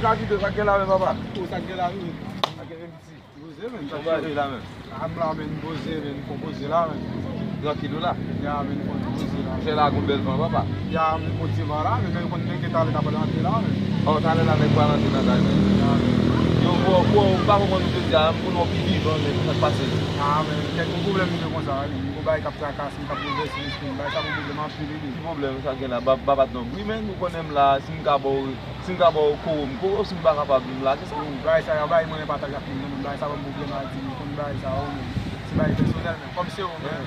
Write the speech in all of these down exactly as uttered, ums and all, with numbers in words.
Sa ki te, sa k gen la menm, papa? Ou sa k gen la menm? Sa k gen menm piti? Poze, men, sa k gen la menm? A, m la, men, poze, men, fò poze la, men. Trankil ou la? Ya, men, fò poze la. Fè la gon bèl van, papa. Ya, men, gon ti van la, men, men, konn nèg talè n ap rantre la, men. Ò, talè la, nèg pral rantre nan kay, men. Ya, men. Yo, bro, bro, m pa konprann ou te di a, m konn wè w pi vivan, men, sa k pase? A, men, kèk gon pwoblèm m gen konsa, men, gon bagay k ap trakase m, k ap boulvèse lespri m, bagay sa gon pwoblèm anpil, wi, men. Ki pwoblèm sa gen la? Ba, ba pa t non. Wi, men, ou konnen m la, si m ka ba w Si m ka ba w kowo m, kowo, si m pa kapab, m lage sa. Yo, bagay sa yo, bagay mwen renmen pataje ak moun yo, men bagay sa ban m pwoblèm, Adin, ou konn bagay sa yo, men se bagay pèsonèl, men kòm se ou, men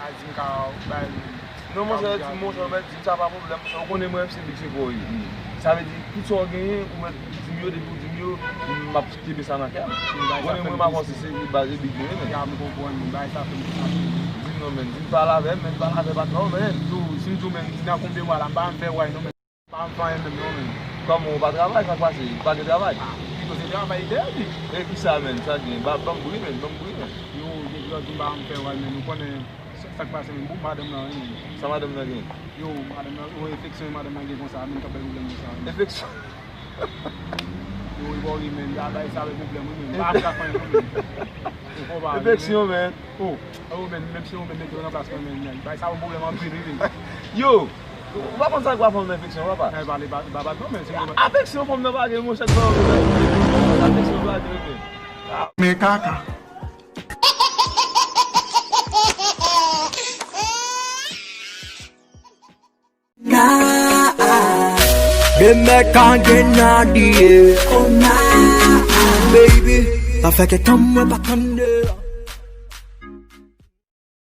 Adin ka bay. Non, monchè, di m, monchè, ou mèt di m, sa pa pwoblèm, monchè, ou konnen mwen menm se Big se kowo ye. Sa vle di, tout sa w genyen, ou mèt di m yo, depi w di m yo, m ap kenbe sa nan kè m. Ou konnen mwen, m a konsi se li baz e Big mwen ye, men. Ya, m konprann, men bagay sa fè m konsa. Di m non, men, di m pale avè m, men, pale avè patnè w, men. Yo, si m di w, men, nan konbyen mwa la, m pa janm fè wè non, men. Pa m fè anyen menm non, men. Kòman ou pa travay, sa k pase? Ou pa gen travay? Ah, pito se travay de wi. E kisa, men, sa gen? Ba, ban m bri, men, ban m bri, men. Yo, depi lòt jou m pa m fè wè, men, ou konnen sa, sa k pase, men, bon, madanm nan, wi, men. Sa madanm nan gen? Yo, madanm nan, yon enfeksyon madanm nan gen konsa, men, k ap bay pwoblèm konsa, men. Enfeksyon? Yo, wi, bò, wi, men, bagay sa, men, pwoblèm, wi, men. Pa m ka fè anyen non, men. Ou konprann, men. Enfeksyon, men. Oh, oh, men, menm si yo menm mete yo nan plas mwen, men, men, bay sa yon pwoblèm anpil, wi, men. Yo, ou pa konn sa k pa fanm nan enfeksyon, papa? Eh, pale, pa, pa, pa, non, men, si yo... Afeksyon fanm nan pa gen, monchè, sa yo menm. Afeksyon pa gen, men. Men kaka. Nah, dem back again, nah, dear. Oh, nah, baby, pa fè ke tanm mwen pa tann de.